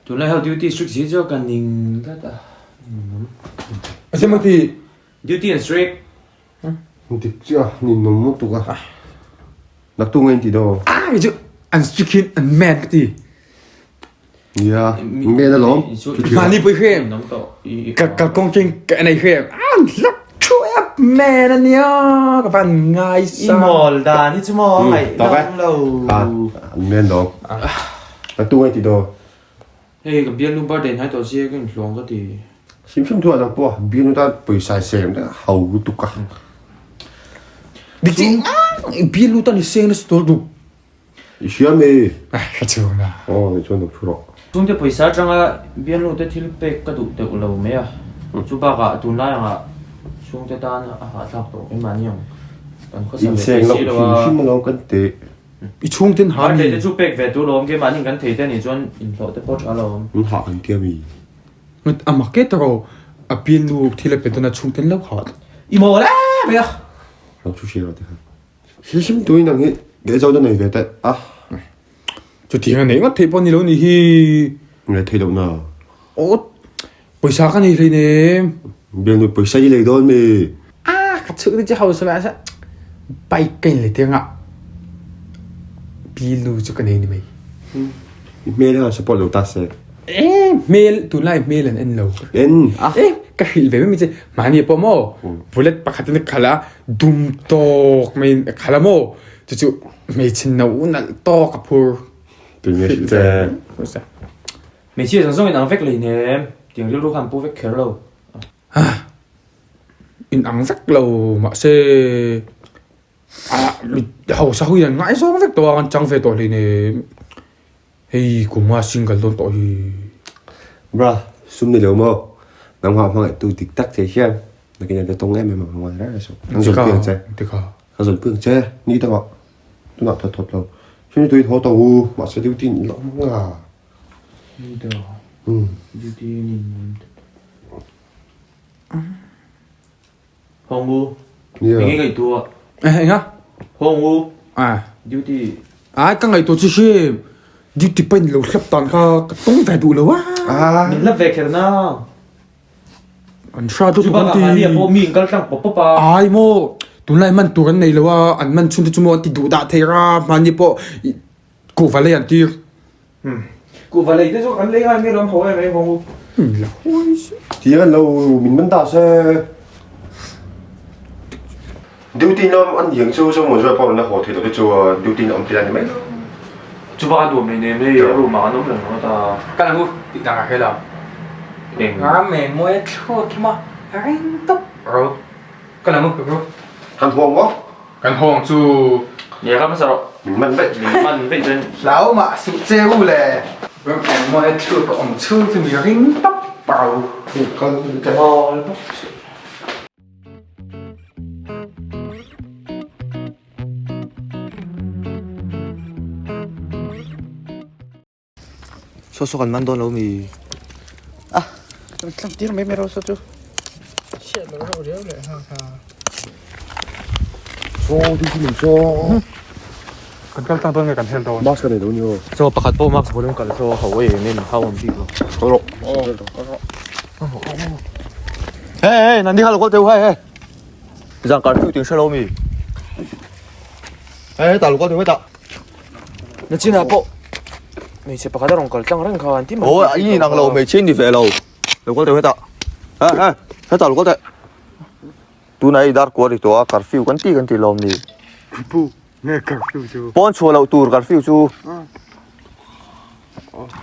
Tunlai ho duty strict si chu ka ning tlat a. A che mati. Duty and strict. Dik chiah nin nawm lutuk a. Naktu nge in ti daw? A kei chu an strict hian an man ka ti. Nia, man alawm. Mahni pawh i hre em? Ka kalkawng keng ka en a i hre em? An hlap thu e man a nia ka van ngai sa. I mawl dan hi chu maw a ngaih nawm lo. An man lawm. Naktu nge in ti daw? Hei ka bialnu birthday hnai tawh sia ka inhluang ka ti. Hrim hrim thu ah nang pawh bialnu tan pawisa i sem daih a ho lutuk a. Dik chi ang bialnu tan i seng nasa tawh lutuk. I hria mi? Ah hre chhung na. Aw ni chuan lo thu rawh. Chungte pawisa atanga bialnu te thil pek ka duh teuh lo mai a. Chu bakah tunlai angah chhungte tan a hahthlak tawh keimahni ang kan khawsa ve thei si lo a. Inseng loh hrim hrim alawm kan tih. I chhungten ha mi. Birthday te chu pek ve tur lawm keimahni kan thei te nih chuan inhlawh te pawh tha lawm. Min hah kan tia mi. Ngat a mak e tawh a piannu thil a pe dawn a chhungten lo hah. I mawl em mai a. Lo thu hria lo te khan. Hlim hlim tuin ang hi ngaihzawn a nei ve teh a. Chutiang a nei ngawt theih pawh ni lo nih hi. Ngai theih loh na. Aw pawisa ka nei hleinem. Bialnu pawisa i lei dawn mi. A ka chhuk te chu hausa ve a bike ka in lei tir anga bialnu chu ka nei ni mai. I hmel hian support lo ta se. E hmel tunlai hmel an en lo. En a. E ka hrilh ve mai che mahni pawh maw bullet pakhat in a khalh a dum tawk mai in a khalh a maw chu chu hmeichhe no nalh tawk a phur. Tunge hrilh che. Hmeichhia zawng zawng in ang vek lei nem, tiang rilru khan pu vek kher lo. Ha, in ang vek lo mahse ah mi hausa ho hian ngai zawng vek tawh a kan chang ve tawh hlei nem, hei kum a single dawn tawh hi. Bra, sum ni lo maw? Nangmah hmangaihtu dik tak che hian nakin a be tawng em em ang a ngai reng reng. An zawlpui ang che. An zawlpui ang che, ni dangah tunah thawt thawt lo. Sum ni tuin haw tawh u, mahse duty in lawm nga. Hawng u. Enge ngaihtuah? Enga? Hawng u. Ah. Duty. Ai ka ngaihtuah chu hrim. Duty pain lo hlap tan kha ka tawng ve duh lo a. Min hlap ve kher na. An hra duh tuk an ti. Chubakah pawh mi in kal tlang pawp pawp a. Ai maw. Tunlai man tur an nei lo a, an man chhun te chu maw an ti duh dah thei ra, hmani pawh kuhva lei an tir. Kuhva lei te chu kan lei ngai mai lo an haw em em hawng u. La huai se. Ti an lo min man ta se. Duty na an hiang chu chu maw pawh na haw thei lo te chuan duty na awm tir a ni mai lo. Chu bak a duam nei nem hei a room ah an awm reng ringawt a. Ka la ngu tih dan ah hre lo. Eng. Ram e mawi a thlawt hi maw ring tawp ro. Ka la ngu ka ru. Kan hawng maw? Kan hawng chu. Nia ka hmasa rawh. Min man veih. Min man veih chuan. Hlau mah suh che u le. Ram engmaw e thu ka awm chhung chu mi ring tawp ro. Kal ka mawl bawk suh. Saw saw kan man dawn lo mi a kan tlang tir mai mai ro saw chu chhiat lo reuh riau leh nghal kha saw ding chu min saw kan kal tlang dawn nge kan hel dawn mask ka nei lo ni aw chaw pakhat pawh mask bul in kal saw ho ei em em hau ang bik lo kal rawh hey hey nandi kha lo kal teu hey hey zan curfew ting hre lo mi hey ta lo kal teu hey ta Na chinah pawh hmeichhe pakhat a rawn kal tlang reng kha an ti mai. Aw i inang lo hmeichhe ni ve lo. Lo kal teh hetah. Ha ha hetah lo kal teh. Tunah hei dar kual ri tawh a curfew kan ti kan ti lawm ni. Pu nge curfew chu. Pawn chhuah loh tur curfew chu.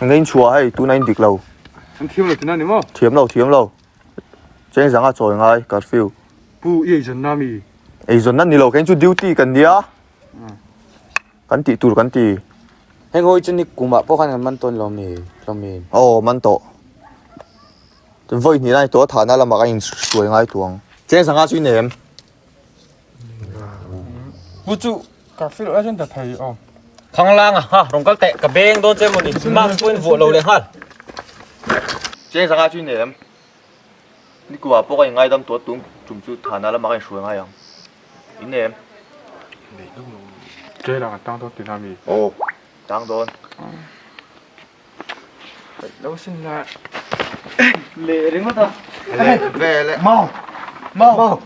Nge in chhuah hei tunah in dik lo. An thiam lo tina ni maw? Thiam lo thiam lo. Cheng zanga chawi ngai curfew. Pu i eizawnna mi? Eizawnna ni lo kei chu duty kan nia. Kan tih tur kan ti. Heng hawi chu ni kumah pawh khan kan man tawn lo mi hlawm mi. Aw man tawh. Vawi hnih lai tawh a thahna lamah ka inhruai ngai tuang. Cheng sangha chu i nei em? Pu chu ka feel loh lai chuan ta thei aw. Khanglang a ha rawn kal teh ka beng dawn che mawni mask pawh in vuah lo leh nghal. Cheng sangha chu i nei em? Ni kumah pawh ka inngaidam tawh tum tum chu thahna lamah ka inhruai ngai ang. In nei em? Jail ah kan tang dawn tihna mi? Aw, tang dawn. Lo sin la leh ringawt a. Leh ve leh. Mau. Mau.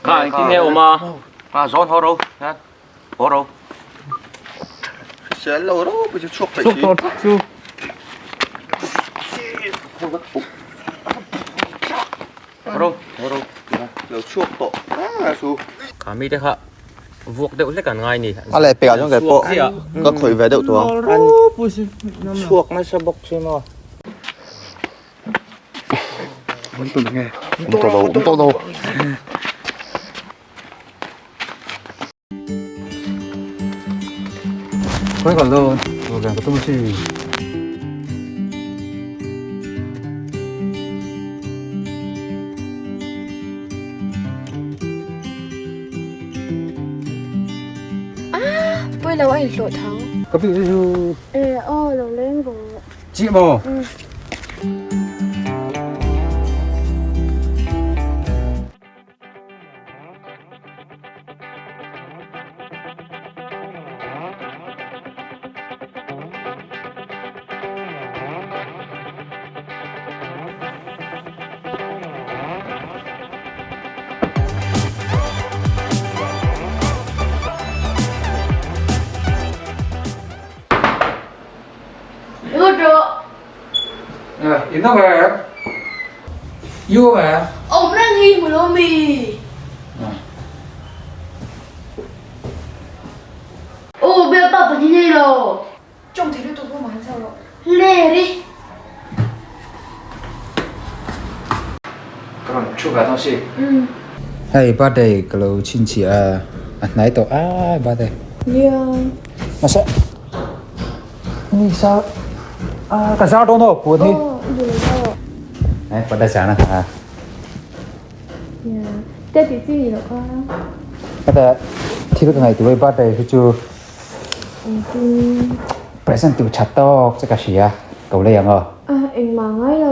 Kha engtin nge awm a? A zawn haw ro. Haw ro. Hrisel lo ro pawh chu chhuak theih Chhuak tawh tak chu. Haw ro. Haw ro. Lo chhuak tawh. A chu. Kha mite kha vuak deuh hlek an ngai ni. A leh pekah chuan kei pawh ka khawih ve deuh tawh ang. Chhuak nasa bawk si maw. Awm tawh lo, awm tawh lo. Khawi kal dawn, program ka tum a si. Ah, pawilo a inhlawh thang. Ka bik chu. E, aw, lo leng rawh. Chih maw? In awm em? I awm em? Awm reng hi hmu lo mi. Aw bialpa pahnih nei lo. Tawng thei lutuk room ah han chho rawh. Leri. Ka rawn thu ve dawn si. Hei birthday ka lo chhinchhiah a, a hnai tawh a birthday. Nia. Mahse ni sa a ka zar dawn aw puan hi. Aw i duh lo maw? Hei parda zar na kha. Nia. Te tih chi ni loh kha. Heta thil ka ngaihtuah hi birthday hi chu present tur tha tawk che ka hria ko lei ang aw. A engmah ngai lo.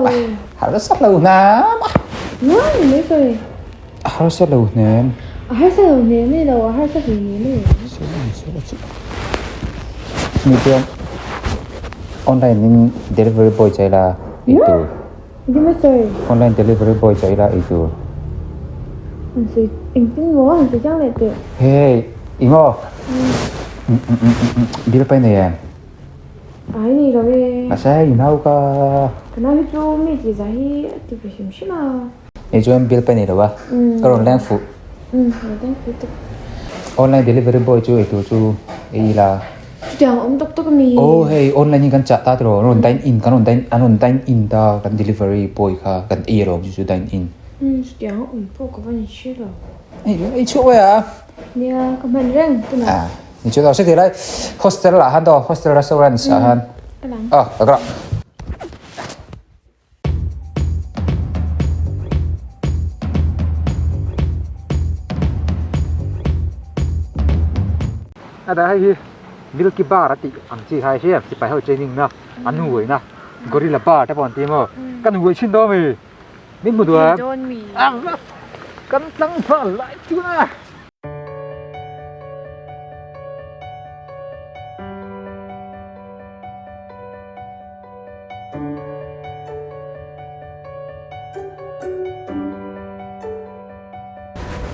Harsa lo hnem a. Nuai ni mai sawi. A harsa lo hnem. A harsa lo hnem e lo a harsa hlei hnem e. Mi chuan online in delivery boy chai la ei tur. Engtin maw sawi? Online delivery boy chai la ei tur. An sawi engtin maw an sawi chiang leh teh. Hey eng aw bill pai nei em? Ai nei lo e. Mahse i nau ka. Ka nau hi chu mi tih zah hi a ti ve hrim hrim a. Nei chuan bill pai nei lo a. Ka rawn leng fuh. Umm rawn leng fuh tuk. Online delivery boy chu eitur chu ei ila. Chutiang a awm tawk tawk ami? Aw hei online hi kan chah ta tiraw an rawn dine in kan rawn dine an rawn dine in ta kan delivery boy kha kan ei alawm chu chu dine in. Umm chutiang a awm pawh ka va inhre lo. Ei ei chhuak mai a. Nia ka hman reng tunah. Ah ni chu tawh hre thei lai hostel ah han tawh hostel restaurant ah han. Ka lang. Aw ka kal. A dah hei hi milky bar a tih ang chi kha hria sipai ho training na an huai na gorilla bar te pawh an ti maw kan huai thin dawn mi min hmu duh a kan tlangval lai chu na.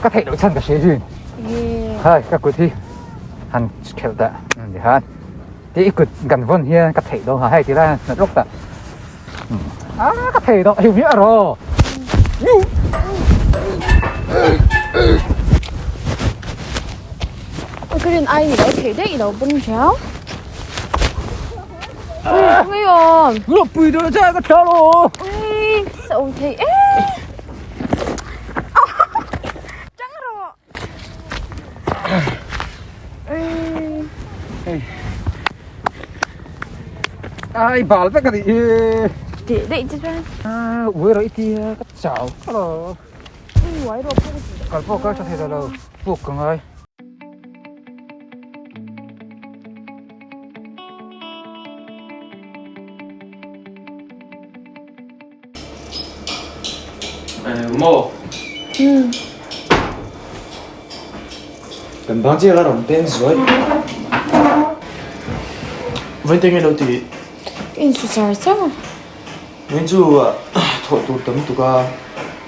Ka theih loh chhan ka hria zin. Hai ka kut hi han khelh dah ni han. Ti i kut kan vawn hian ka theih dawn ha hei ti lai han hnawt lawk ta. A ka thei dawn hiu miah rawh. Ka rin ai ni lo thei daih lo bawng riau. Ui awm. Lopui dawn cha ka thla lo. Ui sa awm thei e. Chang rawh. Ui. Ai bal vek ani hi. Teh daih che chuan. A ui rawh i tia ka chau lo. Ui uai rawh puk. Kal pawh kal tha thei ta lo puk ka ngai. Maw? Kan bang chiah ka rawn peng zuai. Vainte nge lo ti? Ka insu char char. Vawiin chu thawh tur tam tuk a,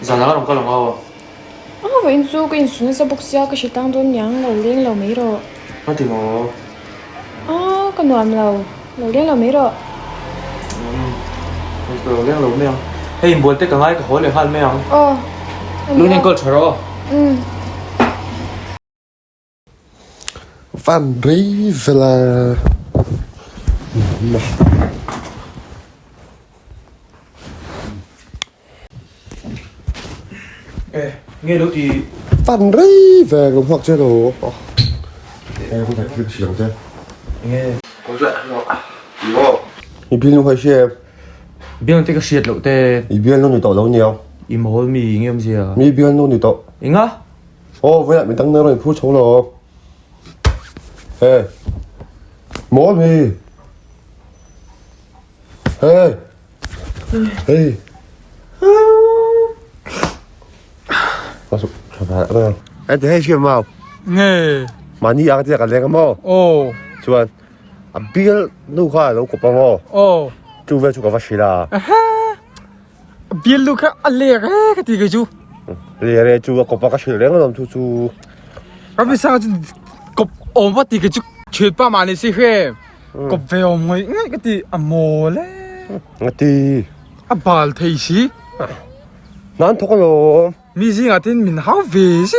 zan ah ka rawn kal ang aw. A vawiin chu ka insu nasa bawk sia ka hre tang dawn niang lo leng lo mai rawh. Ka ti maw? A ka nuam lo, lo leng lo mai rawh. Umm ka lo leng lo mai ang. Hei inbual te ka ngai ka haw leh nghal mai ang. Aw. Lung enkawl tha rawh aw. Umm. Van rei vela Nge lo ti Van rei ve lo nghak che lo Nge I bialnu kha i hria em? Bialnu te ka hriat loh te I bialnu ni tawh lo nia I mawl mi nge awmzia? Mi bialnu ni tawh Enga? Aw vawiah midang nen rawn inphur chho lo. Hey. Mawl mi. Hey. Hey. Anh thấy chưa màu? Nge. Mà ni ang tia ka leng mo. Aw. Chuan a bial nu kha lo kawp ang aw. Aw. Chu vel chu ka va hrilh a. Bial lu kha a lek e ka ti kei chu. Le re chu a kawp a ka hrilh reng alawm chu chu. Ka misang chu kawp awm a ti kei chu thian pa mah ni si hre kawp ve awm ngaih ngaih ka ti a mawl e. Nga ti. A bal thei si. Nan thawk alawm. Mi zingah tin min hau ve si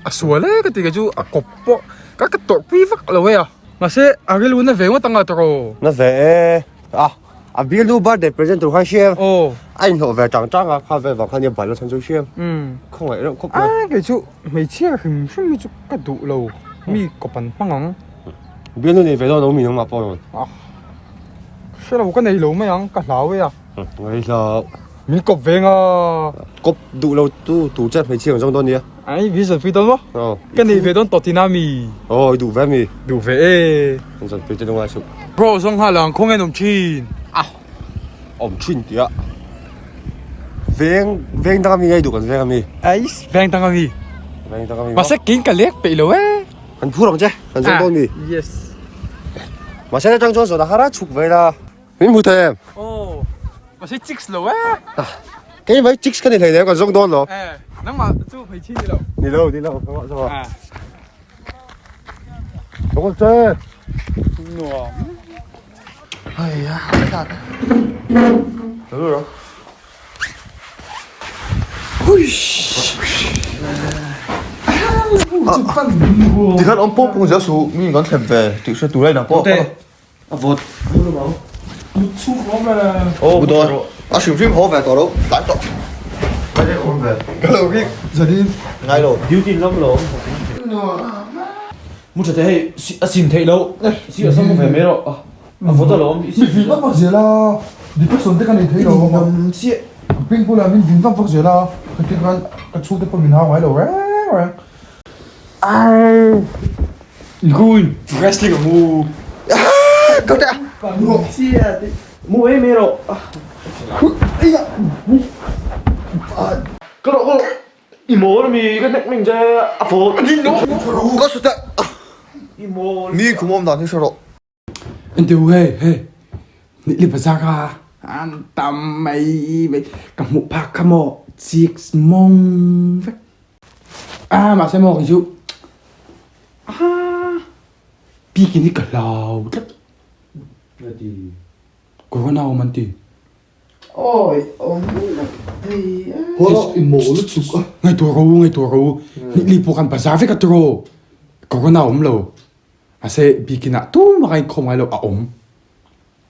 a sual e ka ti kei chu a kawp pawh ka ka tawrh pui vak lo e a. Mahse a rilru na ve ngawt ang a tawrh. Na ve e. A a bialnu birthday present tur khan hriam. Aw. A inhlawh ve tang tang a, kha vel vang khan nia bal chhan chu hriam. Umm. Khawngaih reuh khawp mai. A kei chu hmeichhia hrim hrim hi chu ka duh lo, mi kawp an hmang ang. Bialnu nei ve dawn lo mi nangmah pawh rawn. Ah. Ka hre lo, ka nei lo mai ang, ka hlau e a. Ngai hlau. Min kawp ve nga. Kawp duh lo tu tur che hmeichhia ang zawng dawn nia. Ai, min zawhpui dawn maw? Aw. Ka nei ve dawn tawh tina mi. Aw, i duh ve mi. Duh ve e. Min zawhpui te ngai suh. Bro, zawng nghal ang, khawnge an awm thin? Ah, awm thin tia. Veng, veng dang ami nge i duh kan veng ami? Ai, veng dang ami. Veng dang ami maw? Mahse keiin ka lek peih lo e. Kan phur ang che, kan zawng dawn mi. Yes. Mahse atang chuan zawhna har a chhuk ve la. Min hmu thei em? Aw, mahse chicks lo e. Kei mai chicks ka ni hlei leh kan zawng dawn lo. Eh, nangmah chu hmeichhe ni lo. Ni lo, ni lo, nangmah chu. Ah. Tawng che. Nuam. Ai a, ta ta. Lo ro. Tikhan awm pawng pawng zel suh, mi kan thlem ve tih hre tur a inang pawh. A vawt Aw dawn a hrim hrim haw ve tawh lo tlai tawh ka lo rik zanin ngai lo duty in lam lo mu tha te hei a sin theih loh si a sam ve mai rawh a vawt alawm mi vin vak vak zel a depression te ka nei thei lo nam chiah ping bulah min vin vak vak zel a ka ti khan ka chhungte pawh min hau ngai lo reng reng. Ai Good wrestling a mu Ka te Mu em em rawh Ka rawh ka rawh I mawl mi ka hnek ming che a fawt Ka su te I mawl Mi khum awm dan hi hre rawh. Enteu hei hei Nihli bazar a an tam mai mai ka hmuh phak kha maw chicks mawng vek a mahse maw kei chu aa bikin hi ka hlau tlat corona awm an ti. Awi awm thei a. I mawl lutuk a. Ngaihtuah ro ngaihtuah ro Nihli pawh kan bazar vek a tiraw corona awm lo. Mahse bikinah tumah ka inkhawm ngai lo a awm.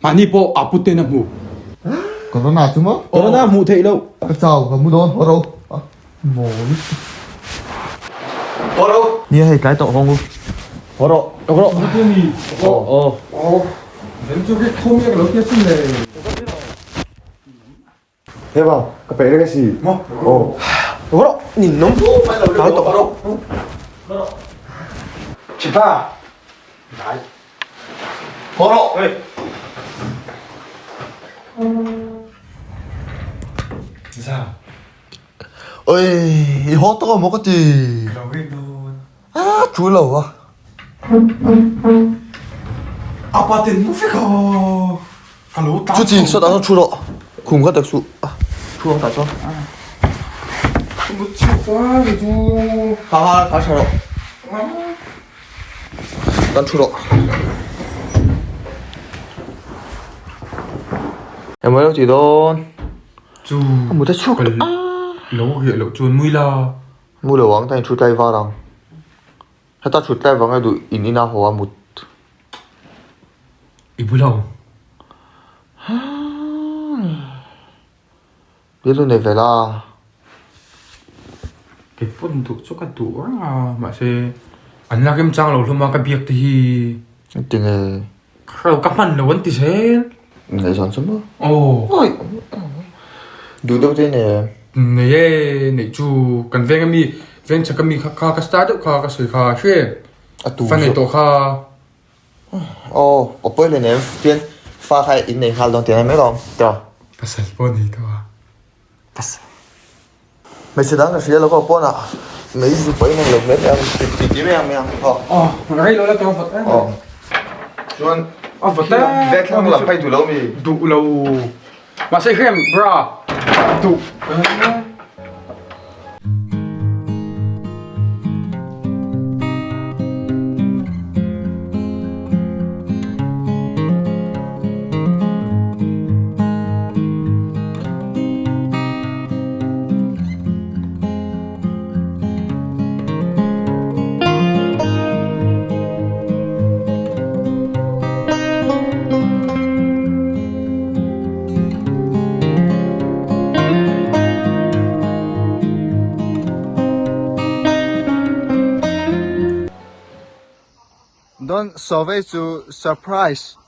Mahni pawh a puten a hmu. Corona chu maw? Corona hmuh theih loh. Ka chau ka mu dawn haw ro. Mawl lutuk. Haw ro. Nia hei tlai tawh hawng u. Haw rawh. Haw rawh. Aw. Aw. Dem chu rik khawm hi ka lo tia chin le. He ba, ka peih reng a si. Maw? Aw. Haw rawh. Nin nawm. Tlai tawh. Haw rawh. Chipa. Dai. Haw rawh. Hey. Za. Oi, i haw tawh maw ka ti. Ka lo rik dawn. Ah, thu lo a. Apa ten mu vek a. Ka lo tlan. Chuti sawtah sawn thu rawh. Khum kha tak suh. Thu ang tah chuan. Ka mut chhuak a ni chu. Ha ha kha tha rawh. Kan thu rawh. Emaw lo ti dawn. Chu. Ka mut a chhuak tawh a. Lo riah loh chuan mui la. Mu lo ang, ta in thu tlai var ang. Heta thut tlai vang e duh in ina haw a mut. I bula awm. Bialnu nei ve la. Kei pawn duh chu ka duh reng a, mahse an la remchang lo hlawm a ka biak te hi. Engtinge? Ka hrelo ka hman lo an ti zel. Ngaihzawn chu maw? Aw. Awi. Duh deuh te nei em? Nei e, neih chu kan veng ami, veng chhak ami kha kha ka star deuh kha ka sawi kha hre. A tu Fa nei tawh kha. Aw, aw pawi leh nem tian fa kha in nei nghal dawn tih a ni mai lawm tiraw? Pasal pawh nei tawh a. Pasal. Hmeichhe dang ka hria lo ka pawnah mei zu pawhin a lo mai mai ang ti ti mai ang mai ang aw. Aw rei lo la tawng vawt em. Aw. Chuan a vawt em. Vek thlang lam phei duh lo mi. Duh lo. Mahse hrem bra duh. Don survey chu surprise.